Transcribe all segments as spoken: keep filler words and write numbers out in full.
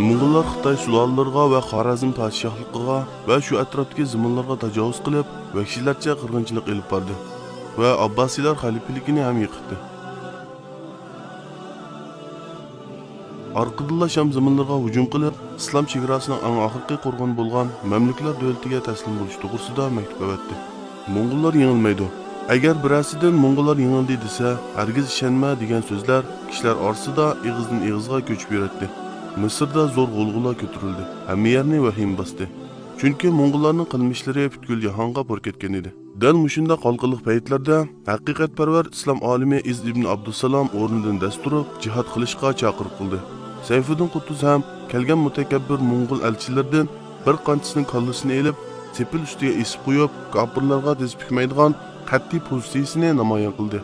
موڭغۇللار خىتاي سۇلالىلىرىغا ۋە خارەزم پادىشاھلىقىغا ۋە شۇ ئەتراپتىكى زېمىنلارغا تاجاۋۇز قىلىپ، ۋەھشىيلەرچە قىرغىنچىلىق ئېلىپ باردى ۋە ئابباسىيلار خەلىپىلىكىنى ھەم يىقىتتى. ئارقىدىنلا شام زېمىنلىرىغا ھۇجۇم قىلىپ، ئىسلام چېگراسىنىڭ ئەڭ ئاخىرقى قورغىنى بولغان مەملۇكلار دۆلىتىگە تەسلىم بولۇش توغرىسىدا مەكتۇپ ئەۋەتتى. موڭغۇللار يېڭىلمەيدۇ. ئەگەر بىرەرسىدىن موڭغۇللار يېڭىلدى دېسە، ھەرگىز ئىشەنمە دېگەن سۆزلەر كىشىلەر ئارىسىدا ئېغىزدىن ئېغىزغا كۆچۈپ يۈرەتتى. مىسىردا زور غۇلغۇلا كۆتۈرۈلدى. ھەممە يەرنى ۋەھىمە باستى. چۈنكى موڭغۇللارنىڭ قىلمىشلىرى پۈتكۈل جاھانغا پۇر كەتكەن ئىدى. دەل مۇشۇنداق ھالقىلىق پەيتلەردە ھەقىقەتپەرۋەر ئىسلام ئالىمى ئىز ئىبن ئابدۇسسالام ئورنىدىن دەس تۇرۇپ، جىھاد قىلىشقا چاقىرىق قىلدى. سەيفۇددىن قۇتۇز ھەم كەلگەن مۇتەكەببىر موڭغۇل ئەلچىلىرىدىن بىر قانچىسىنىڭ كاللىسىنى ئېلىپ، سېپىل ئۈستىگە ئېسىپ قويۇپ، كاپىرلارغا تىز پۈكمەيدىغان قەتئىي پوزىتسىيىسىنى نامايان قىلدى.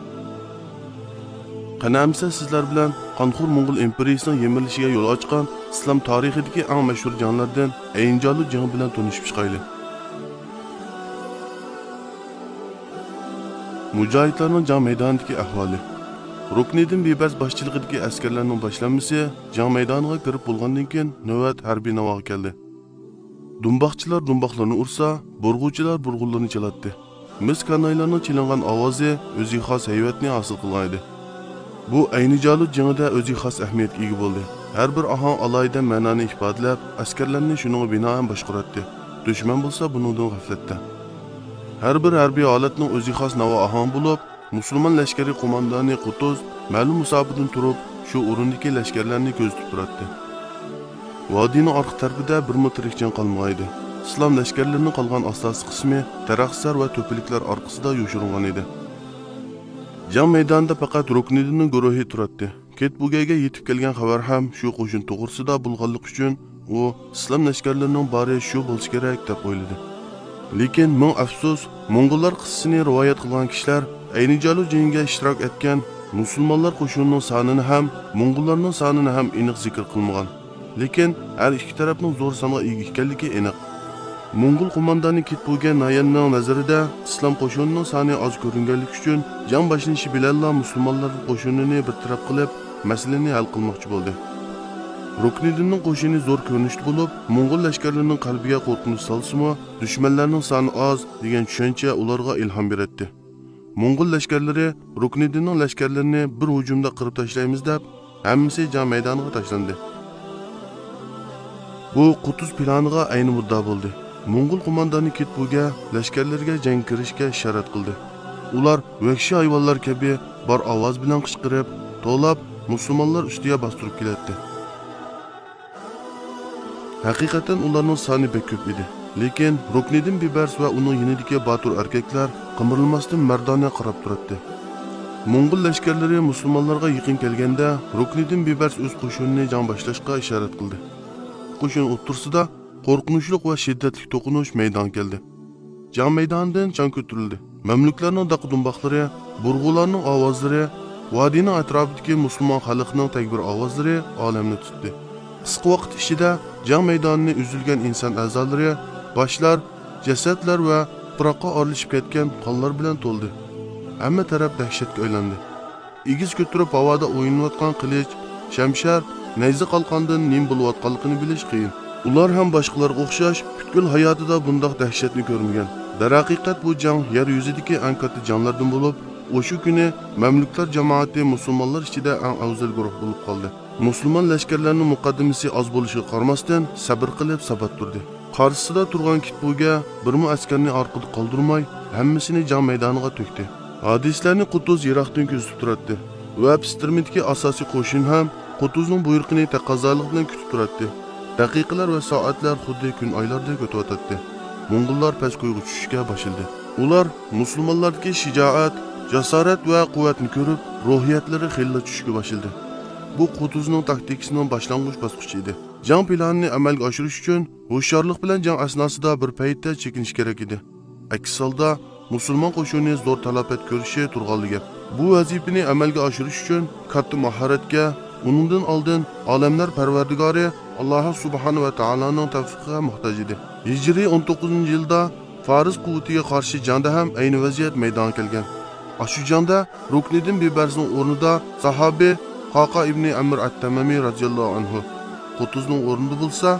قېنى ئەمىسە سىزلەر بىلەن قانخور موڭغۇل ئىمپېرىيىسىنىڭ يىمىرىلىشىگە يول ئاچقان ئىسلام تارىخىدىكى ئەڭ مەشھۇر جەڭلەردىن ئەينىجالۇت جېڭى بىلەن تونۇشۇپ چىقايلى. مۇجاھىدلارنىڭ جەڭ مەيدانىدىكى ئەھۋالى. رۇكنىدىن بىبەرس باشچىلىقىدىكى ئەسكەرلەرنىڭ باشلانمىسى جەڭ مەيدانىغا كىرىپ بولغاندىن كېيىن، نۆۋەت ھەربىي ناۋاغا كەلدى. دۇمباقچىلار دۇمباقلىرىنى ئۇرسا، بۇرغۇچىلار بۇرغۇلىرىنى چالاتتى. مىس كانايلارنىڭ چېلىنغان ئاۋازى ئۆزىگە خاس ھەيۋەتنى ھاسىل قىلغان ئىدى. بۇ ئەينىجالۇت جېڭىدە ئۆزىگە خاس ئەھمىيەتكە ئىگە بولدى. ھەر بىر ئاھاڭ ئالاھىدە مەنانى ئىپادىلەپ، ئەسكەرلەرنى شۇنىڭغا بىنائەن باشقۇراتتى. دۈشمەن بولسا بۇنىڭدىن غەپلەتتە. ھەر بىر ھەربىي ھالەتنىڭ ئۆزىگە خاس ناۋا ئاھاڭى بولۇپ، مۇسۇلمان لەشكىرىي قوماندانى قۇتۇز مەلۇم مۇساپىدىن تۇرۇپ، شۇ ئورۇندىكى لەشكەرلەرنى كۆزىتىپ تۇراتتى. ۋادىنىڭ ئارقا تەرىپىدە بىرمۇ تىرىك جەڭ قالمىغان ئىدى. ئىسلام لەشكەرلىرىنىڭ قالغان ئاساسىي قىسمى تەرەخسەر ۋە تۆپىلىكلەر ئارقىسىدا يوشۇرۇنغان ئىدى. جەڭ مەيدانىدا پەقەت رۇكنىدىننىڭ گۇرۇھى تۇراتتى. كېتبۇگەگە يېتىپ كەلگەن خەۋەر ھەم شۇ قوشۇن توغرىسىدا بولغانلىقى ئۈچۈن، ئۇ ئىسلام لەشكەرلىرىنىڭ بارى شۇ بولسا كېرەك دەپ ئويلىدى. لېكىن مىڭ ئەپسۇس، موڭغۇللار قىسسىسىنى رىۋايەت قىلغان كىشىلەر ئەينىجالۇت جېڭىگە ئىشتىراك ئەتكەن مۇسۇلمانلار قوشۇنىنىڭ سانىنى ھەم موڭغۇللارنىڭ سانىنى ھەم ئېنىق زىكىر قىلمىغان. لېكىن ھەر ئىككى تەرەپنىڭ زور سانغا ئىگە ئىكەنلىكى ئېنىق. موڭغۇل قوماندانى كېتبۇگە نايەننىڭ نەزىرىدە ئىسلام قوشۇنىنىڭ سانى ئاز كۆرۈنگەنلىكى ئۈچۈن، جەڭ باشلىنىشى بىلەنلا مۇسۇلمانلارنىڭ قوشۇنىنى بىر تەرەپ قىلىپ، مەسىلىنى ھەل قىلماقچى بولدى. رۇكنىدىننىڭ قوشۇنى زور كۆرۈنۈشتە بولۇپ، موڭغۇل لەشكەرلىرىنىڭ قەلبىگە قورقۇنچ سالسىمۇ، دۈشمەنلەرنىڭ سانى ئاز دېگەن چۈشەنچە ئۇلارغا ئىلھام بېرەتتى. موڭغۇل لەشكەرلىرى رۇكنىدىننىڭ لەشكەرلىرىنى بىر ھۇجۇمدا قىرىپ تاشلايمىز دەپ، ھەممىسى جەڭ مەيدانىغا تاشلاندى. بۇ قۇتۇز پىلانىغا ئەينى مۇددىئا بولدى. موڭغۇل قوماندانى كېتبۇگە لەشكەرلىرىگە جەڭگە كىرىشكە ئىشارەت قىلدى. ئۇلار ۋەھشىي ھايۋانلار كەبى بار ئاۋاز بىلەن قىچقىرىپ، توۋلاپ، مۇسۇلمانلار ئۈستىگە باستۇرۇپ كېلەتتى. ھەقىقەتەن ئۇلارنىڭ سانى بەك كۆپ ئىدى. لېكىن رۇكنىدىن بىبەرس ۋە ئۇنىڭ يېنىدىكى باتۇر ئەركەكلەر قىمىرلىماستىن مەردانە قاراپ تۇراتتى. موڭغۇل لەشكەرلىرى مۇسۇلمانلارغا يېقىن كەلگەندە، رۇكنىدىن بىبەرس ئۆز قوشۇنىنى جەڭ باشلاشقا ئىشارەت قىلدى. قوشۇن ئوتتۇرىسىدا قورقۇنچلۇق ۋە شىددەتلىك توقۇنۇش مەيدانغا كەلدى. جەڭ مەيدانىدىن چاڭ كۆتۈرۈلدى. مەملۇكلارنىڭ داقا-دۇمباقلىرى، بۇرغۇلارنىڭ ئاۋازلىرى، ۋادىنىڭ ئەتراپىدىكى مۇسۇلمان خەلقىنىڭ تەكبىر ئاۋازلىرى ئالەمنى تۇتتى. قىسقا ۋاقىت ئىچىدە جەڭ مەيدانىنى ئۈزۈلگەن ئىنسان ئەزالىرى، باشلار، جەسەتلەر ۋە تۇپراققا ئارىلىشىپ كەتكەن قانلار بىلەن تولدى. ھەممە تەرەپ دەھشەتكە ئايلاندى. ئېگىز كۆتۈرۈپ ھاۋادا ئوينىۋاتقان قىلىچ، شەمشەر، نەيزە قالقاندىن نېمە بولۇۋاتقانلىقىنى بىلىش قىيىن. ئۇلار ھەم باشقىلارغا ئوخشاش پۈتكۈل ھاياتىدا بۇنداق دەھشەتنى كۆرمىگەن. دەرھەقىقەت بۇ جەڭ يەر يۈزىدىكى ئەڭ كاتتا جەڭلەردىن بولۇپ، ئۇ شۇ كۈنى مەملۇكلار جامائىتى مۇسۇلمانلار ئىچىدە ئەڭ ئەۋزەل گۇرۇھ بولۇپ قالدى. مۇسۇلمان لەشكەرلەرنىڭ مۇقەددىمىسى ئاز بولۇشىغا قارىماستىن، سەبرى قىلىپ سابات تۇردى. قارشىسىدا تۇرغان كىتبۇگە بىرمۇ ئەسكەرنى ئارقىدا قالدۇرماي، ھەممىسىنى جەڭ مەيدانىغا تۆكتى. ھادىسىلەرنى قۇتۇز يىراقتىن كۆزىتىپ تۇراتتى ۋە پىستىرمىدىكى ئاساسىي قوشۇن ھەم قۇتۇزنىڭ بۇيرۇقىنى تەقەززالىق بىلەن كۈتۈپ تۇراتتى. دەقىقىلەر ۋە سائەتلەر خۇددى كۈن ئايلاردەك ئۆتۈۋاتاتتى. موڭغۇللار پەس كويغا چۈشۈشكە باشلىدى. ئۇلار مۇسۇلمانلاردىكى شىجائەت، جاسارەت ۋە قۇۋۋەتنى كۆرۈپ، روھىيەتلىرى خېلىلا چۈشۈشكە باشلىدى. بۇ قۇتۇزنىڭ تاكتىكىسىنىڭ باشلانغۇچ باسقۇچى ئىدى. جەڭ پىلانىنى ئەمەلگە ئاشۇرۇش ئۈچۈن ھوشيارلىق بىلەن جەڭ ئەسناسىدا بىر پەيتتە چېكىنىش كېرەك ئىدى. ئەكس ھالدا، مۇسۇلمان قوشۇنى زور تالاپەت كۆرۈشى تۇرغانلا گەپ. بۇ ۋەزىپىنى ئەمەلگە ئاشۇرۇش ئۈچۈن كاتتا ماھارەتكە، ئۇنىڭدىن ئالدىن ئالەملەر پەرۋەردىگارى ئاللاھ سۇبھانە ۋە تائالانىڭ تەۋپىقىغا موھتاج ئىدى. ھىجرىي ئون توققۇزىنچى يىلدا فارس قۇۋۋىتىگە قارشى جەڭدە ھەم ئەينى ۋەزىيەت مەيدانغا كەلگەن. ئاشۇ جەڭدە رۇكنىدىن بىبەرسنىڭ ئورنىدا ساھابى قاقا ئىبنى ئەمر ئەت-تەمىمى رەزىياللاھۇ ئەنھۇ، قۇتۇزنىڭ ئورنىدا بولسا،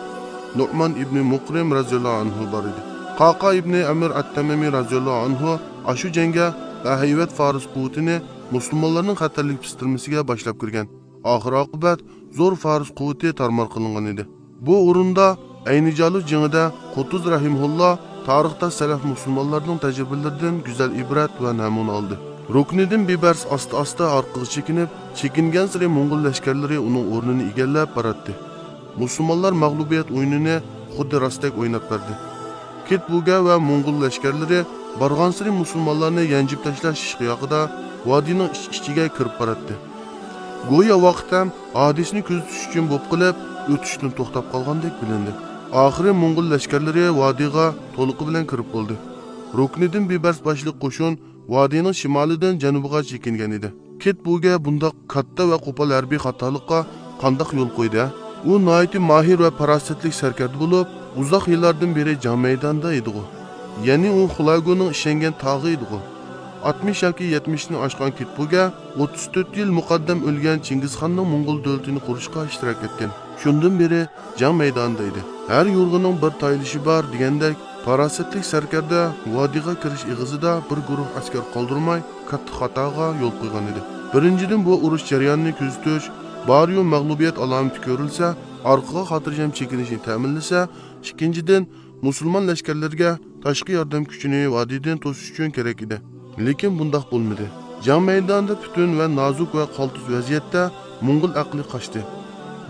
نۇئمان ئىبنى مۇقرىم رەزىياللاھۇ ئەنھۇ بار ئىدى. قاقا ئىبنى ئەمىر ئەت-تەمىمى رەزىياللاھۇ ئەنھۇ ئاشۇ جەڭگە بەھەيۋەت فارس قۇۋۋىتىنى مۇسۇلمانلارنىڭ خەتەرلىك پىستىرمىسىگە باشلاپ كىرگەن. ئاخىر ئاقىۋەت زور فارس قۇۋۋىتى تارمار قىلىنغان ئىدى. بۇ ئورۇندا ئەينىجالۇت جېڭىدا قۇتۇز رەھىمھۇللا تارىختا سەلەف مۇسۇلمانلارنىڭ تەجرىبىلىرىدىن گۈزەل ئىبرەت ۋە نەمۇنە ئالدى. رۇكنىدىن بىبەرس ئاستا-ئاستا ئارقىغا چېكىنىپ، چېكىنگەنسېرى موڭغۇل لەشكەرلىرى ئۇنىڭ ئورنىنى ئىگىلەپ باراتتى. مۇسۇلمانلار مەغلۇبىيەت ئويۇنىنى خۇددى راستتەك ئويناپ بەردى. كىت بۇگە ۋە موڭغۇل لەشكەرلىرى بارغانسېرى مۇسۇلمانلارنى يانجىپ تاشلاش ئىشقىياقىدا ۋادىنىڭ ئىچ-ئىچىگە كىرىپ باراتتى. گويا ۋاقىت ھەم ھادىسىنى كۆزىتىش ئۈچۈن بوپ قېلىپ، ئۆتۈشتىن توختاپ قالغاندەك بىلىندى. ئاخىرى موڭغۇل لەشكەرلىرى ۋادىغا تولۇقى بىلەن كىرىپ بولدى. رۇكنىدىن بىبەرس باشلىق قوشۇن ۋادىنىڭ شىمالىدىن جەنۇبىغا چېكىنگەن ئىدى. كىت بۇگە بۇنداق كاتتا ۋە قوپال ھەربىي خاتالىققا قانداق يول قويدى، ھە؟ ئۇ ناھايىتى ماھىر ۋە پاراسەتلىك سەركەردە بولۇپ، ئۇزاق يىللاردىن بېرى جەڭ مەيدانىدا ئىدىغۇ. يەنى ئۇ خۇلاگۇنىڭ ئىشەنگەن تاغى ئىدىغۇ. ئاتمىش ياكى يەتمىشتىن ئاشقان كىت بۇگە ئوتتۇز تۆت يىل مۇقەددەم ئۆلگەن چىڭگىزخاننىڭ موڭغۇل دۆلىتىنى قۇرۇشقا ئىشتىراك ئەتكەن. شۇندىن بېرى جەڭ مەيدانىدا ئىدى. ھەر يورغىنىڭ بىر تايىلىشى بار دېگەندەك، پاراسەتلىك سەركەردە ۋادىغا كىرىش ئېغىزىدا بىر گۇرۇھ ئەسكەر قالدۇرماي، كاتتا خاتاغا يول قويغان ئىدى. بىرىنچىدىن، بۇ ئۇرۇش جەريانىنى كۆزىتىش، بارىيۇ مەغلۇبىيەت ئالامىتى كۆرۈلسە، ئارقىغا خاتىرجەم چېكىنىشنى تەمىنلىسە، ئىككىنچىدىن، مۇسۇلمان لەشكەرلىرىگە تاشقى ياردەم كۈچىنى ۋادىدىن توسۇش ئۈچۈن كېرەك ئىدى. لېكىن بۇنداق بولمىدى. جەڭ مەيدانىدا پۈتۈن ۋە نازۇك ۋە قالتىس ۋەزىيەتتە موڭغۇل ئەقلى قاچتى.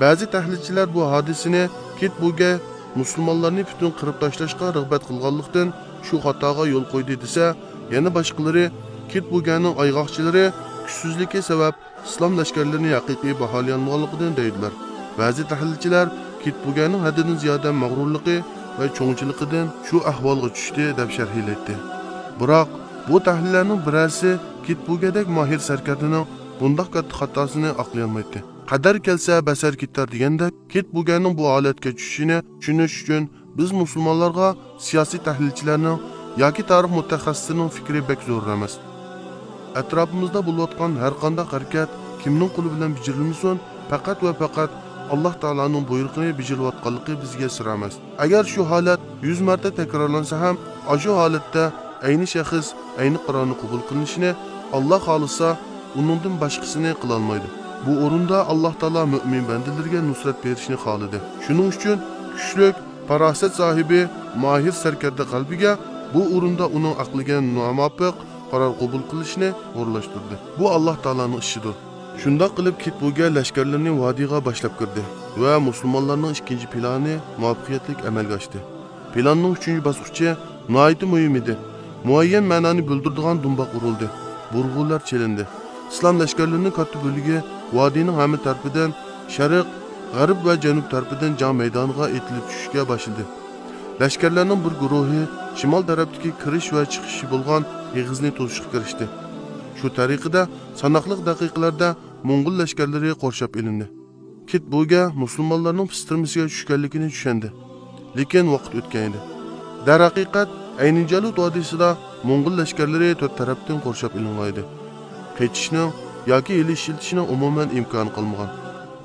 بەزى تەھلىلچىلەر بۇ ھادىسىنى كىت بۇگە مۇسۇلمانلارنى پۈتۈن قىرىپ تاشلاشقا رىغبەت قىلغانلىقتىن شۇ خاتاغا يول قويدى دېسە، يەنە باشقىلىرى كىت بۇگەنىڭ ئايغاقچىلىرى كۈچسىزلىكى سەۋەب ئىسلام لەشكەرلىرىنى ھەقىقىي باھالىيالمىغانلىقىدىن دەيدۇلار. بەزى تەھلىلچىلەر كىت بۇگەنىڭ ھەددىدىن زىيادە مەغرۇرلۇقى ۋە چوڭچىلىقىدىن شۇ ئەھۋالغا چۈشتى، دەپ شەرھلەيتتى. بىراق، بۇ تەھلىللەرنىڭ بىرەرسى كىت بۇگەدەك ماھىر سەركەردىنىڭ بۇنداق كاتتا خاتاسىنى ئاقلىيالمايتتى. قەدەر كەلسە، بەسەر كېتەر دېگەندەك، كىت بۇگەنىڭ بۇ ھالەتكە چۈشۈشىنى چۈشىنىش ئۈچۈن، بىز مۇسۇلمانلارغا سىياسىي تەھلىلچىلەرنىڭ ياكى تارىخ مۇتەخەسسىسىنىڭ فىكرى بەك زۆرۈر ئەمەس. ئەتراپىمىزدا بولۇۋاتقان ھەر قانداق ھەرىكەت كىمنىڭ قولى بىلەن بېجىرىلمىسۇن، پەقەت ۋە پەقەت ئاللاھ تائالانىڭ بۇيرۇقىنى بېجىرىۋاتقانلىقى بىزگە سىر ئەمەس. ئەگەر شۇ ھالەت يۈز مەرتە تەكرارلانسا ھەم، ئاشۇ ھالەتتە ئەينى شەخس، ئەينى قارارنى قوبۇل قىلىنىشىنى ئاللاھ خالىسا، ئۇنىڭدىن باشقىسىنى قىلالمايدۇ. بۇ ئورۇندا ئاللاھ تائالا مۆمىن بەندىلىرىگە نۇسرەت بېرىشنى خالىدى. شۇنىڭ ئۈچۈن كۈچلۈك، پاراسەت ساھىبى، ماھىر سەركەردە قەلبىگە بۇ ئورۇندا ئۇنىڭ ئەقلىگە نامۇۋاپىق قارار قوبۇل قىلىشنى ئورۇنلاشتۇردى. بۇ ئاللاھ تائالانىڭ ئىشىدۇر. شۇنداق قىلىپ، كىت بۇگە لەشكەرلىرىنى ۋادىغا باشلاپ كىردى ۋە مۇسۇلمانلارنىڭ ئىككىنچى پىلانى مۇۋەپپەقىيەتلىك ئەمەلگە ئاشتى. پىلاننىڭ ئۈچىنچى باسقۇچى ناھايىتى مۇھىم ئىدى. مۇئەييەن مەنانى بىلدۈرىدىغان دۇمباق ئۇرۇلدى. بۇرغۇلار چېلىندى. ئىسلام لەشكەرلىرىنىڭ كاتتا بۆلىكى ۋادىنىڭ ھەممە تەرىپىدىن، شەرق، غەرب ۋە جەنۇب تەرىپىدىن جەڭ مەيدانىغا ئېتىلىپ چۈشۈشكە باشلىدى. لەشكەرلەرنىڭ بىر گۇرۇھى شىمال تەرەپتىكى كىرىش ۋە چىقىشى بولغان ئېغىزنى توسۇشقا كىرىشتى. شۇ تەرىقىدە ساناقلىق دەقىقىلەردە موڭغۇل لەشكەرلىرى قورشاپ ئېلىندى. كىت بۇگە مۇسۇلمانلارنىڭ پىستىرمىسىگە چۈشكەنلىكىنى چۈشەندى. لېكىن ۋاقىت ئۆتكەن ئىدى. دەرھەقىقەت، ئەينى جالۇت ۋادىسىدا موڭغۇل لەشكەرلىرى تۆت تەرەپتىن قورشاپ ئېلىنغان ئىدى. قېچىشنىڭ ياكى ھىيلە ئىشلىتىشنىڭ ئومۇمەن ئىمكانى قالمىغان.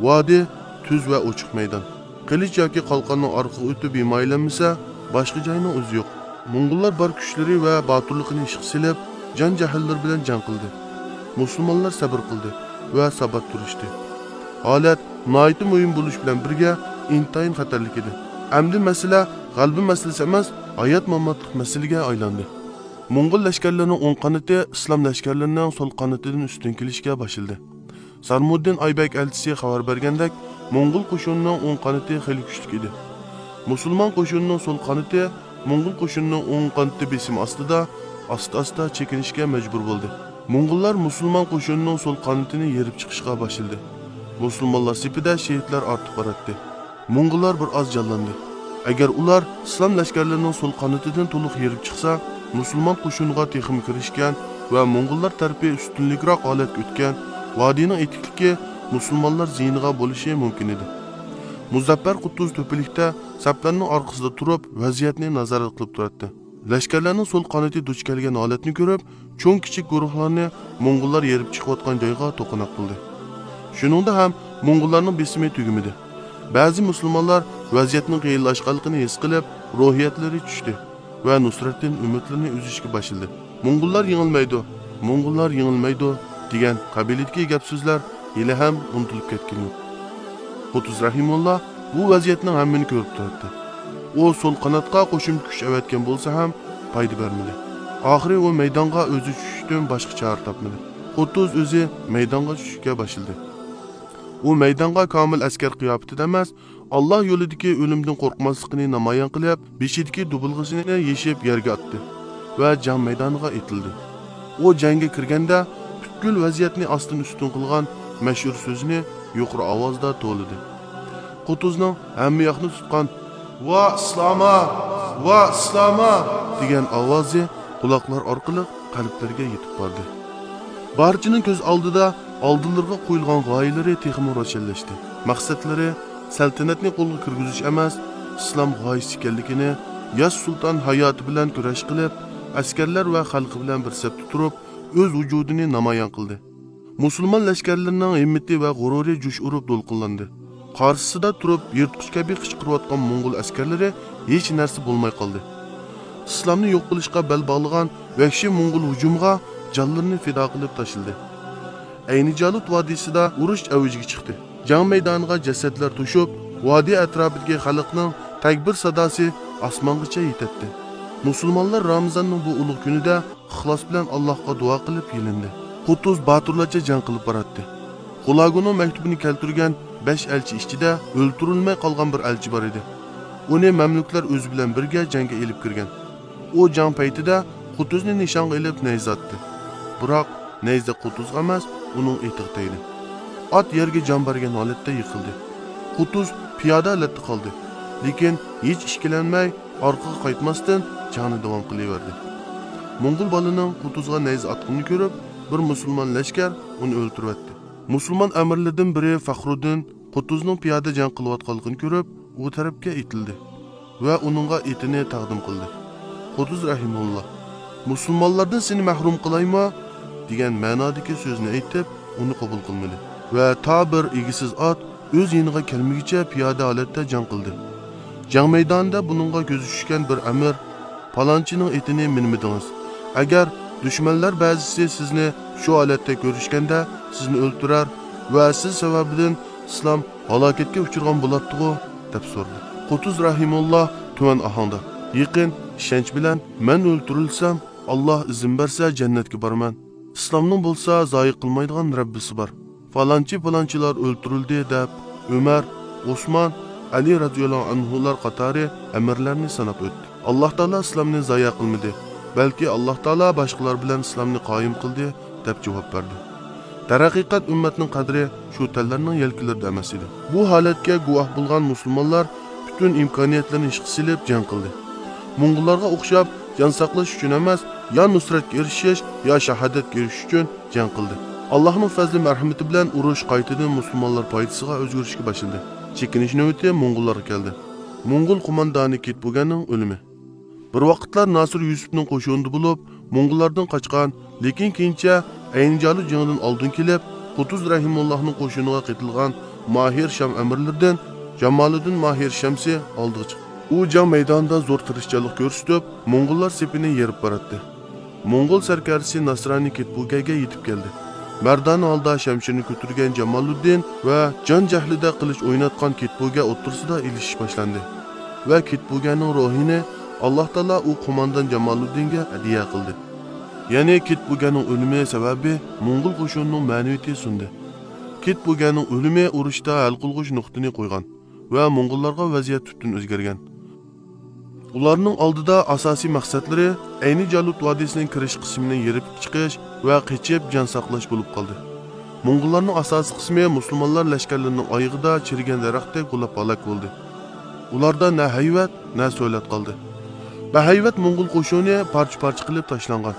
ۋادى تۈز ۋە ئوچۇق مەيدان. قىلىچ ياكى قالقاننىڭ ئارقىغا ئۆتۈپ ھىمايىلەنمىسە، باشقا جاينىڭ ئۆزى يوق. موڭغۇللار بار كۈچلىرى ۋە باتۇرلۇقىنى ئىشقا سېلىپ، جان-جەھلىلىرى بىلەن جەڭ قىلدى. مۇسۇلمانلار سەبىر قىلدى ۋە سابات تۇرۇشتى. ھالەت ناھايىتى مۇھىم بولۇش بىلەن بىرگە، ئىنتايىن خەتەرلىك ئىدى. ئەمدى مەسىلە غەلىبە مەسىلىسى ئەمەس، ھايات-ماماتلىق مەسىلىگە ئايلاندى. موڭغۇل لەشكەرلىرىنىڭ ئوڭ قانىتى ئىسلام لەشكەرلىرىنىڭ سول قانىتىدىن ئۈستۈن كېلىشكە باشلىدى. سارمۇددىن ئايبەك ئەلچىسى خەۋەر بەرگەندەك، موڭغۇل قوشۇنىنىڭ ئوڭ قانىتى خېلى كۈچلۈك ئىدى. مۇسۇلمان قوشۇنىنىڭ سول قانىتى موڭغۇل قوشۇنىنىڭ ئوڭ قانىتى بېسىمى ئاستىدا ئاستا-ئاستا چېكىنىشكە مەجبۇر بولدى. موڭغۇللار مۇسۇلمان قوشۇنىنىڭ سول قانىتىنى يېرىپ چىقىشقا باشلىدى. مۇسۇلمانلار سېپىدە شېھىتلەر ئارتىپ باراتتى. موڭغۇللار بىر ئاز جانلاندى. ئەگەر ئۇلار ئىسلام لەشكەرلىرىنىڭ سول قانىتىدىن تولۇق يېرىپ چىقسا، مۇسۇلمان قوشۇنىغا تېخىمۇ كىرىشكەن ۋە موڭغۇللار تەرىپى ئۈستۈنلۈكرەك ھالەتكە ئۆتكەن ۋادىنىڭ ئېتىكلىكى مۇسۇلمانلار زىيىنىغا بولۇشى مۇمكىن ئىدى. مۇزەپپەر قۇتۇز تۆپىلىكتە سەپلەرنىڭ ئارقىسىدا تۇرۇپ، ۋەزىيەتنى نازارەت قىلىپ تۇراتتى. لەشكەرلەرنىڭ سول قانىتى دۇچ كەلگەن ھالەتنى كۆرۈپ، چوڭ-كىچىك گۇرۇھلارنى موڭغۇللار يېرىپ چىقىۋاتقان جايغا توقۇناق قىلدى. شۇنىڭدا ھەم موڭغۇللارنىڭ بېسىمى تۈگىمىدى. بەزى مۇسۇلمانلار ۋەزىيەتنىڭ قىيىنلاشقانلىقىنى ھېس قىلىپ، روھىيەتلىرى چۈشتى ۋە نۇسرەتتىن ئۈمىدلىرىنى ئۈزۈشكە باشلىدى. موڭغۇللار يېڭىلمەيدۇ، موڭغۇللار يېڭىلمەيدۇ دېگەن قەبىلىدىكى گەپ-سۆزلەر ھېلىھەم ئۇنتۇلۇپ كەتكىنى يوق. قۇتۇز رەھىمۇللا بۇ ۋەزىيەتنىڭ ھەممىنى كۆرۈپ تۇراتتى. ئۇ سول قاناتقا قوشۇمچە كۈچ ئەۋەتكەن بولسا ھەم پايدا بەرمىدى. ئاخىرى ئۇ مەيدانغا ئۆزى چۈشۈشتىن باشقا چارە تاپمىدى. قۇتۇز ئۆزى مەيدانغا چۈشۈشكە باشلىدى. ئۇ مەيدانغا كامىل ئەسكەر قىياپىتىدە ئەمەس، ئاللا يولىدىكى ئۆلۈمدىن قورقماسلىقىنى نامايان قىلىپ، بېشىدىكى دۇبۇلغىسىنى يېشىپ يەرگە ئاتتى ۋە جەڭ مەيدانىغا ئېتىلدى. ئۇ جەڭگە كىرگەندە، پۈتكۈل ۋەزىيەتنى ئاستىن ئۈستۈن قىلغان مەشھۇر سۆزىنى يۇقىرى ئاۋازدا توۋلىدى. قۇتۇزنىڭ ھەممە ياقنى تۇتقان «ۋا ئىسلاما! ۋا ئىسلاما!» دېگەن ئاۋازى قۇلاقلار ئارقىلىق قەلبلەرگە يېتىپ باردى. بارچىنىڭ كۆز ئالدىدا ئالدىلىرىغا قويۇلغان غايىلىرى تېخىمۇ روشەنلەشتى. مەقسەتلىرى سەلتەنەتنى قولغا كىرگۈزۈش ئەمەس، ئىسلام غايىسى ئىكەنلىكىنى، ياش سۇلتان ھاياتى بىلەن كۈرەش قىلىپ، ئەسكەرلەر ۋە خەلقى بىلەن بىر سەپتە تۇرۇپ، ئۆز ۋۇجۇدىنى نامايان قىلدى. مۇسۇلمان لەشكەرلىرىنىڭ ھىممىتى ۋە غۇرۇرى جۇش ئۇرۇپ دولقۇنلاندى. قارشىسىدا تۇرۇپ، يىرتقۇچ كەبى قىچقىرىۋاتقان موڭغۇل ئەسكەرلىرى ھېچ نەرسە بولماي قالدى. ئىسلامنى يوق قىلىشقا بەل باغلىغان ۋەھشىي موڭغۇل ھۇجۇمىغا جانلىرىنى پىدا قىلىپ تاشلىدى. ئەينى جالۇت ۋادىسىدا ئۇرۇش ئەۋجىگە چىقتى. جەڭ مەيدانىغا جەسەتلەر توشۇپ، ۋادى ئەتراپىدىكى خەلقنىڭ تەكبىر ساداسى ئاسمانغىچە يېتەتتى. مۇسۇلمانلار رامىزاننىڭ بۇ ئۇلۇغ كۈنىدە ئىخلاس بىلەن ئاللاھقا دۇئا قىلىپ يېلىندى. قۇتۇز باتۇرلارچە جەڭ قىلىپ باراتتى. خۇلاگۇنىڭ مەكتۇبىنى كەلتۈرگەن بەش ئەلچى ئىچىدە ئۆلتۈرۈلمەي قالغان بىر ئەلچى بار ئىدى. ئۇنى مەملۇكلار ئۆزى بىلەن بىرگە جەڭگە ئېلىپ كىرگەن. ئۇ جەڭ پەيتىدە قۇتۇزنى نىشانغا ئېلىپ نەيزە ئاتتى. بىراق نەيزە قۇتۇزغا ئەمەس، ئۇنىڭ ئېتىغا تەگدى. ئات يەرگە جان بەرگەن ھالەتتە يىقىلدى. قۇتۇز پىيادە ھالەتتە قالدى. لېكىن ھېچ ئىككىلەنمەي، ئارقىغا قايتماستىن جەڭنى داۋام قىلىۋەردى. موڭغۇل بالىنىڭ قۇتۇزغا نەيزە ئاتقىنىنى كۆرۈپ، بىر مۇسۇلمان لەشكەر ئۇنى ئۆلتۈرۈۋەتتى. مۇسۇلمان ئەمىرلىرىدىن بىرى فەخرۇددىن قۇتۇزنىڭ پىيادە جەڭ قىلىۋاتقانلىقىنى كۆرۈپ، ئۇ تەرەپكە ئېتىلدى ۋە ئۇنىڭغا ئېتىنى تەقدىم قىلدى. قۇتۇز رەھىمۇللا، «مۇسۇلمانلاردىن سېنى مەھرۇم قىلايمۇ؟» دېگەن مەنادىكى سۆزنى ئېيتىپ، ئۇنى قوبۇل قىلمىدى ۋە تا بىر ئىگىسىز ئات ئۆز يېنىغا كەلمىگۈچە پىيادە ھالەتتە جەڭ قىلدى. جەڭ مەيدانىدا بۇنىڭغا كۆزى چۈشكەن بىر ئەمىر، «پالانچىنىڭ ئېتىنى مىنمىدىڭىز. ئەگەر دۈشمەنلەر بەزىسى سىزنى شۇ ھالەتتە كۆرۈشكەندە، سىزنى ئۆلتۈرەر ۋە سىز سەۋەبىدىن ئىسلام ھالاكەتكە ئۇچرىغان بولاتتىغۇ؟» دەپ سورىدى. قۇتۇز رەھىمۇللا تۆۋەن ئاھاڭدا، «يېقىن ئىشەنچ بىلەن، مەن ئۆلتۈرۈلسەم، ئاللا ئىزىن بەرسە، جەننەتكە بارىمەن. ئىسلامنىڭ بولسا زايە قىلمايدىغان رەببىسى بار. پالانچى، پالانچىلار ئۆلتۈرۈلدى» دەپ، ئۆمەر، ئوسمان، ئەلى رەزىياللاھۇ ئەنھۇلار قاتارى ئەمىرلەرنى ساناپ ئۆتتى. «ئاللا تائالا ئىسلامنى زايە قىلمىدى، بەلكى ئاللا تائالا باشقىلار بىلەن ئىسلامنى قايىم قىلدى» دەپ جاۋاب بەردى. دەرھەقىقەت، ئۈممەتنىڭ قەدرى شۇ تەنلەرنىڭ يەلكىلىرىدە ئەمەس ئىدى. بۇ ھالەتكە گۇۋاھ بولغان مۇسۇلمانلار پۈتۈن ئىمكانىيەتلىرىنى ئىشقا سېلىپ جەڭ قىلدى. موڭغۇللارغا ئوخشاپ جان ساقلاش ئۈچۈن ئەمەس، يا نۇسرەتكە ئېرىشىش، يا شاھادەتكە ئېرىشىش ئۈچۈن جەڭ قىلدى. ئاللاھنىڭ پەزلى مەرھىمىتى بىلەن ئۇرۇش قايتىدىن مۇسۇلمانلار پايدىسىغا ئۆزگىرىشكە باشلىدى. چېكىنىش نۆۋىتى موڭغۇللارغا كەلدى. موڭغۇل قوماندانى كىتبۇگەننىڭ ئۆلۈمى. بىر ۋاقىتلار ناسىر يۈسۈپنىڭ قوشۇنىدا بولۇپ، موڭغۇللاردىن قاچقان، لېكىن كېيىنچە ئەينىجالۇت جېڭىدىن ئالدىن كېلىپ، قۇتۇز رەھىمۇللاھنىڭ قوشۇنىغا قېتىلغان ماھىر شام ئەمىرلىرىدىن جامالۇددىن ماھىر شەمسى ئالدىغا چىقتى. ئۇ جەڭ مەيدانىدا زور تىرىشچانلىق كۆرسىتىپ، موڭغۇللار سېپىنى يېرىپ باراتتى. موڭغۇل سەركەردىسى ناسرانىي كىتبۇگەگە يېتىپ كەلدى. مەردانە ھالدا شەمشىرىنى كۆتۈرگەن جامالۇددىن ۋە جان جەھلىدە قىلىچ ئويناتقان كىتبۇگە ئوتتۇرىسىدا ئېلىشىش باشلاندى ۋە كىتبۇگەنىڭ روھىنى ئاللا تائالا ئۇ قوماندان جامالۇددىنگە ھەدىيە قىلدى. يەنى كىتبۇگەنىڭ ئۆلۈمى سەۋەبى موڭغۇل قوشۇنىنىڭ مەنىۋىيىتى سۇندى. كىتبۇگەنىڭ ئۆلۈمى ئۇرۇشتا ھەل قىلغۇچ نۇقتىنى قويغان ۋە موڭغۇللارغا ۋەزىيەت تۈپتىن ئۆزگەرگەن. ئۇلارنىڭ ئالدىدا ئاساسىي مەقسەتلىرى ئەينى جالۇت ۋادىسىنىڭ كىرىش قىسمىنى يېرىپ چىقىش ۋە قېچىپ جان ساقلاش بولۇپ قالدى. موڭغۇللارنىڭ ئاساسىي قىسمى مۇسۇلمانلار لەشكەرلىرىنىڭ ئايىغىدا چىرىگەن دەرەختەك غۇلاپ ھالاك بولدى. ئۇلاردا نە ھەيۋەت، نە سۆلەت قالدى. بەھەيۋەت موڭغۇل قوشۇنى پارچە-پارچە قىلىپ تاشلانغان.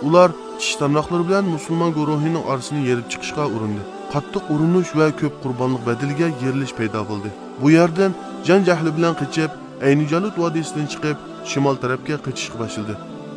ئۇلار چىش تىرناقلىرى بىلەن مۇسۇلمان گۇرۇھىنىڭ ئارىسىنى يېرىپ چىقىشقا ئۇرۇندى. قاتتىق ئۇرۇنۇش ۋە كۆپ قۇربانلىق بەدىلىگە يېرىلىش پەيدا بولدى. بۇ يەردىن جان جەھلى بىلەن قېچىپ، ئەينى جالۇت ۋادىسىدىن چىقىپ، شىمال تەرەپكە قېچىشقا باشلىدى.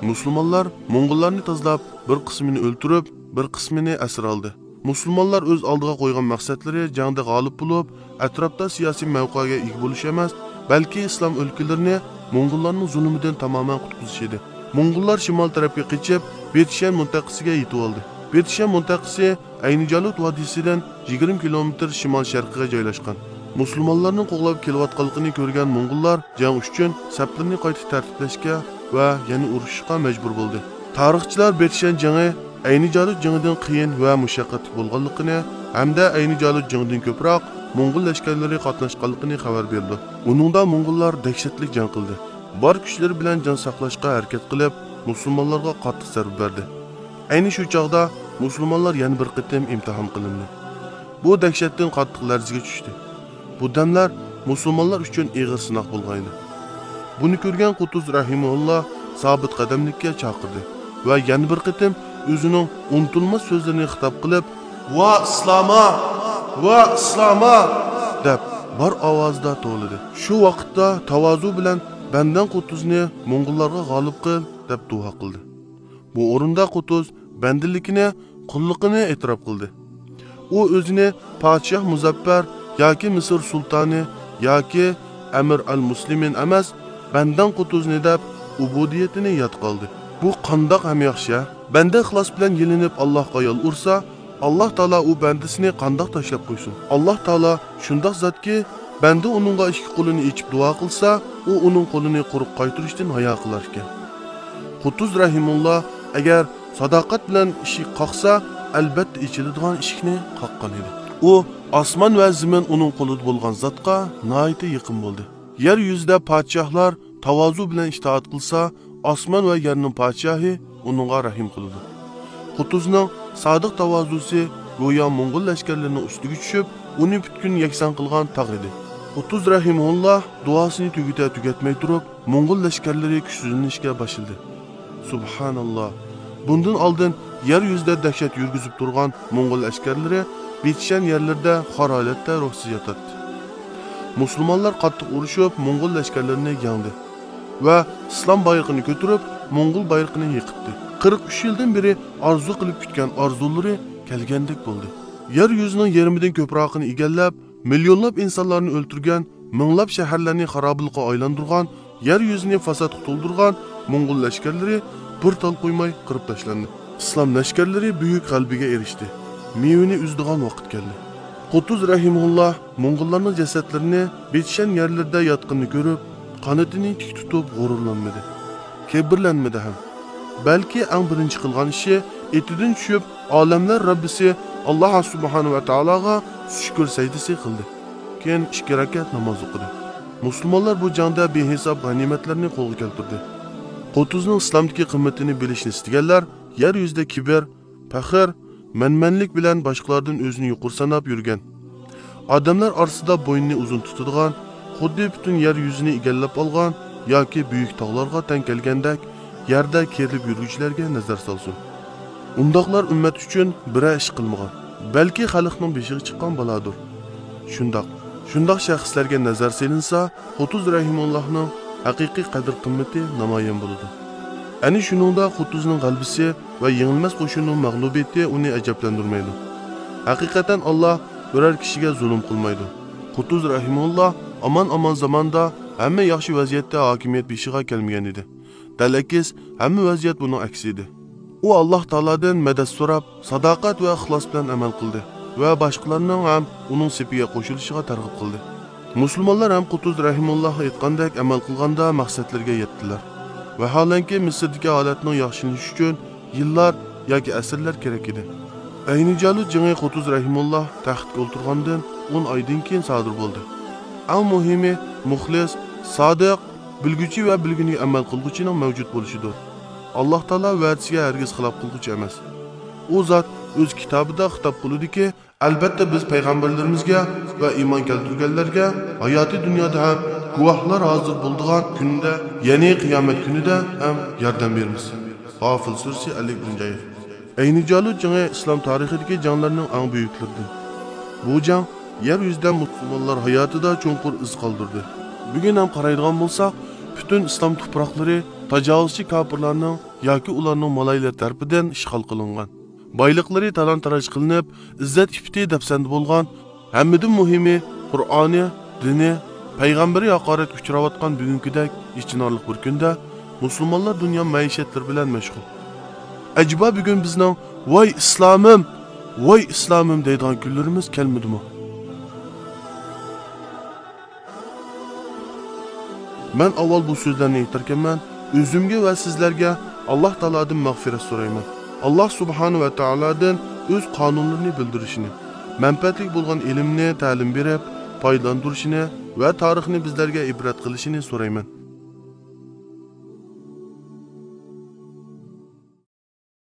مۇسۇلمانلار موڭغۇللارنى تازىلاپ، بىر قىسمىنى ئۆلتۈرۈپ، بىر قىسمىنى ئەسىر ئالدى. مۇسۇلمانلار ئۆز ئالدىغا قويغان مەقسەتلىرى جەڭدە غالىب بولۇپ، ئەتراپتا سىياسىي مەۋقەگە ئىگە بولۇش ئەمەس، بەلكى ئىسلام ئۆلكىلىرىنى موڭغۇللارنىڭ زۇلۇمىدىن تامامەن قۇتقۇزۇش ئىدى. موڭغۇللار شىمال تەرەپكە قېچىپ، بېتىشەن مۇنتەقىسىگە يېتىۋالدى. بېتىشەن مۇنتەقىسى ئەينىجالۇت ۋادىسىدىن يىگىرمە كىلومېتىر شىمال-شەرقىگە جايلاشقان. مۇسۇلمانلارنىڭ قوغلاپ كېلىۋاتقانلىقىنى كۆرگەن موڭغۇللار جەڭ ئۈچۈن سەپلىرىنى قايتا تەرتىپلەشكە ۋە يەنە ئۇرۇشۇشقا مەجبۇر بولدى. تارىخچىلار بېتىشەن جېڭى ئەينىجالۇت جېڭىدىن قىيىن ۋە مۇشەققەتلىك بولغانلىقىنى ھەمدە ئەينىجالۇت جېڭىدىن كۆپرەك موڭغۇل لەشكەرلىرى قاتناشقانلىقىنى خەۋەر بېرىدۇ. ئۇنىڭدا موڭغۇللار دەھشەتلىك جەڭ قىلدى. بار كۈچلىرى بىلەن جان ساقلاشقا ھەرىكەت قىلىپ، مۇسۇلمانلارغا قاتتىق زەربە بەردى. ئەينى شۇ چاغدا مۇسۇلمانلار يەنە بىر قېتىم ئىمتىھان قىلىندى. بۇ دەھشەتتىن قاتتىق لەرزىگە چۈشتى. بۇ دەملەر مۇسۇلمانلار ئۈچۈن ئېغىر سىناق بولغانىدى. بۇنى كۆرگەن قۇتۇز رەھىمۇللا سابىت قەدەملىككە چاقىردى ۋە يەنە بىر قېتىم ئۆزىنىڭ ئۇنتۇلماس سۆزلىرىنى خىتاب قىلىپ، «ۋا ئىسلاما! ۋا ئىسلاما!» دەپ، بار ئاۋازدا توۋلىدى. شۇ ۋاقىتتا تاۋازۇ بىلەن، «بەندەڭ قۇتۇزنى موڭغۇللارغا غالىب قىل» دەپ دۇئا قىلدى. بۇ ئورۇندا قۇتۇز بەندىلىكىنى، قۇللۇقىنى ئېتىراپ قىلدى. ئۇ ئۆزىنى پادىشاھ مۇزەپپەر ياكى مىسىر سۇلتانى ياكى ئەمىر ئەل مۇسلىمىن ئەمەس، بەندەڭ قۇتۇزنى دەپ ئۇبۇدىيىتىنى يادقا ئالدى. بۇ قانداق ھەم ياخشى ھە؟ بەندە ئىخلاس بىلەن يېلىنىپ ئاللاھقا يالۋۇرسا، ئاللاھ تائالا ئۇ بەندىسىنى قانداق تاشلاپ قويسۇن؟ ئاللاھ تائالا شۇنداق زاتكى، بەندە ئۇنىڭغا ئىككى قولىنى ئېچىپ دۇئا قىلسا، ئۇ ئۇنىڭ قولىنى قۇرۇق قايتۇرۇشتىن ھايا قىلاركەن. قۇتۇز رەھىمۇللا ئەگەر ساداقەت بىلەن ئىشىك قاقسا، ئەلبەتتە ئېچىلىدىغان ئىشىكنى قاققان ئىدى. ئۇ ئاسمان ۋە زېمىن ئۇنىڭ قولىدا بولغان زاتقا ناھايىتى يېقىن بولدى. يەر يۈزىدە پادىشاھلار تاۋازۇ بىلەن ئىتائەت قىلسا، ئاسمان ۋە يەرنىڭ پادىشاھى ئۇنىڭغا رەھىم قىلىدۇ. قۇتۇزنىڭ سادىق تاۋازۇسى گويا موڭغۇل لەشكەرلىرىنىڭ ئۈستىگە چۈشۈپ، ئۇنى پۈتكۈل يەكسان قىلغان تاغ ئىدى. قۇتۇز رەھىمۇللا دۇئاسىنى تۈگىتە تۈگەتمەي تۇرۇپ، موڭغۇل لەشكەرلىرى كۈچسىزلىنىشكە باشلىدى. سۇبھاناللا! بۇندىن ئالدىن يەر يۈزىدە دەھشەت يۈرگۈزۈپ تۇرغان موڭغۇل ئەسكەرلىرى بېتىشەن يەرلىرىدە خار ھالەتتە روھسىز ياتاتتى. مۇسۇلمانلار قاتتىق ئۇرۇشۇپ، موڭغۇل لەشكەرلىرىنى يەڭدى ۋە ئىسلام بايرىقىنى كۆتۈرۈپ، موڭغۇل بايرىقىنى يىقىتتى. قىرىق ئۈچ يىلدىن بېرى ئارزۇ قىلىپ كۈتكەن ئارزۇلىرى كەلگەندەك بولدى. يەر يۈزىنىڭ يېرىمىدىن كۆپرەكىنى ئىگىلەپ، مىليونلاپ ئىنسانلارنى ئۆلتۈرگەن، مىڭلاپ شەھەرلەرنى خارابىلىكقا ئايلاندۇرغان، يەر يۈزىنى فاسادقا تولدۇرغان موڭغۇل لەشكەرلىرى بىر تال قويماي قىرىپ تاشلاندى. ئىسلام لەشكەرلىرى بۈيۈك غەلىبىگە ئېرىشتى. مېۋىنى ئۈزىدىغان ۋاقىت كەلدى. قۇتۇز رەھىمۇللا موڭغۇللارنىڭ جەسەتلىرىنى بېتىشەن يەرلىرىدە ياتقىنىنى كۆرۈپ، قانىتىنى تىك تۇتۇپ غۇرۇرلانمىدى. كىبىرلەنمىدى ھەم. بەلكى ئەڭ بىرىنچى قىلغان ئىشى ئېتىدىن چۈشۈپ، ئالەملەر رەببىسى ئاللاھ سۇبھانەھۇ ۋە تائالاغا شۈكۈر سەجدىسى قىلدى. كېيىن ئىككى رەكەت ناماز ئوقۇدى. مۇسۇلمانلار بۇ جەڭدە بىھېساب غەنىيمەتلەرنى قولغا كەلتۈردى. قۇتۇزنىڭ ئىسلامدىكى قىممىتىنى بىلىشنى ئىستىگەنلەر يەر يۈزىدە كىبىر، پەخىر، مەنمەنلىك بىلەن باشقىلاردىن ئۆزىنى يۇقىرى ساناپ يۈرگەن، ئادەملەر ئارىسىدا بوينىنى ئۇزۇن تۇتىدىغان، خۇددى پۈتۈن يەر يۈزىنى ئىگىلەپ ئالغان ياكى بۈيۈك تاغلارغا تەڭ كەلگەندەك يەردە كېرىلىپ يۈرگۈچىلەرگە نەزەر سالسۇن. ئۇنداقلار ئۈممەت ئۈچۈن بىرەر ئىش قىلمىغان، بەلكى خەلقنىڭ بېشىغا چىققان بالادۇر. شۇنداق، شۇنداق شەخسلەرگە نەزەر سېلىنسا، قۇتۇز رەھىمۇللاھنىڭ ھەقىقىي قەدىر-قىممىتى نامايان بولىدۇ. ئەنە شۇنىڭدا قۇتۇزنىڭ غەلىبىسى ۋە يېڭىلمەس قوشۇننىڭ مەغلۇبىيىتى ئۇنى ئەجەبلەندۈرمەيدۇ. ھەقىقەتەن، ئاللاھ بىرەر كىشىگە زۇلۇم قىلمايدۇ. قۇتۇز رەھىمۇللاھ ئامان-ئامان زاماندا ھەممە ياخشى ۋەزىيەتتە ھاكىمىيەت بېشىغا كەلمىگەن ئىدى. دەل ئەكس، ھەممە ۋەزىيەت بۇنىڭ ئەكسى ئىدى. ئۇ ئاللاھ تائالادىن مەدەت سوراپ، ساداقەت ۋە ئىخلاس بىلەن ئەمەل قىلدى ۋە باشقىلارنىڭ ھەم ئۇنىڭ سېپىگە قوشۇلۇشىغا تەرغىب قىلدى. مۇسۇلمانلار ھەم قۇتۇز رەھىمۇللاھقا ئېيتقاندەك ئەمەل قىلغاندا مەقسەتلىرىگە يەتتىلەر. ۋەھالەنكى، مىسىردىكى ھالەتنىڭ ياخشىلىنىشى ئۈچۈن يىللار ياكى ئەسىرلەر كېرەك ئىدى. ئەينىجالۇت جېڭى قۇتۇز رەھىمۇللاھ تەختكە ئولتۇرغاندىن ئون ئايدىن كېيىن سادىر بولدى. ئەڭ مۇھىمى، مۇخلىس، سادىق، بىلگۈچى ۋە بىلگىنىگە ئەمەل قىلغۇچىنىڭ مەۋجۇت بولۇشىدۇر. ئاللاھ تائالا ۋەدىسىگە ھەرگىز خىلاپ قىلغۇچى ئەمەس. ئۇ زات ئۆز كىتابىدا خىتاب قىلىدۇكى، ئەلبەتتە، بىز پەيغەمبەرلىرىمىزگە ۋە ئىمان كەلتۈرگەنلەرگە ھاياتىي دۇنيادا ھەم گۇۋاھلار ھازىر بولىدىغان كۈندە، يەنى قىيامەت كۈنىدە ھەم ياردەم بېرىمىز. غافىر سۈرىسى، ئەللىك بىرىنچى ئايەت. ئەينىجالۇت جېڭى ئىسلام تارىخىدىكى جەڭلەرنىڭ ئەڭ بۈيۈكلىرىدىن. بۇ جەڭ يەر يۈزىدە مۇسۇلمانلار ھاياتىدا چوڭقۇر ئىز قالدۇردى. بۈگۈن ھەم قارايدىغان بولساق، پۈتۈن ئىسلام تۇپراقلىرى تاجاۋۇزچى كاپىرلارنىڭ ياكى ئۇلارنىڭ مالايلىرى تەرىپىدىن ئىشغال قىلىنغان. بايلىقلىرى تالان-تاراج قىلىنىپ، ئىززەت-ئىپپىتى دەپسەندە بولغان، ھەممىدىن مۇھىمى، قۇرئانى، دىنى، پەيغەمبىرى ھاقارەتكە ئۇچراۋاتقان بۈگۈنكىدەك ئېچىنارلىق بىر كۈندە مۇسۇلمانلار دۇنيا مەئىشەتلىرى بىلەن مەشغۇل. ئەجەبا بۈگۈن بىزنىڭ «ۋاي ئىسلامىم! ۋاي ئىسلامىم!» دەيدىغان كۈنلىرىمىز كەلمىدىمۇ؟ مەن ئاۋۋال بۇ سۆزلەرنى ئېيتاركەنمەن، ئۆزۈمگە ۋە سىزلەرگە ئاللاھ تائالادىن مەغپىرەت سورايمەن. ئاللاھ سۇبھانەھۇ ۋە تائالادىن ئۆز قانۇنلىرىنى بىلدۈرۈشىنى، مەنپەئەتلىك بولغان ئىلىمنى تەلىم بېرىپ پايدىلاندۇرۇشىنى ۋە تارىخنى بىزلەرگە ئىبرەت قىلىشىنى سورايمەن.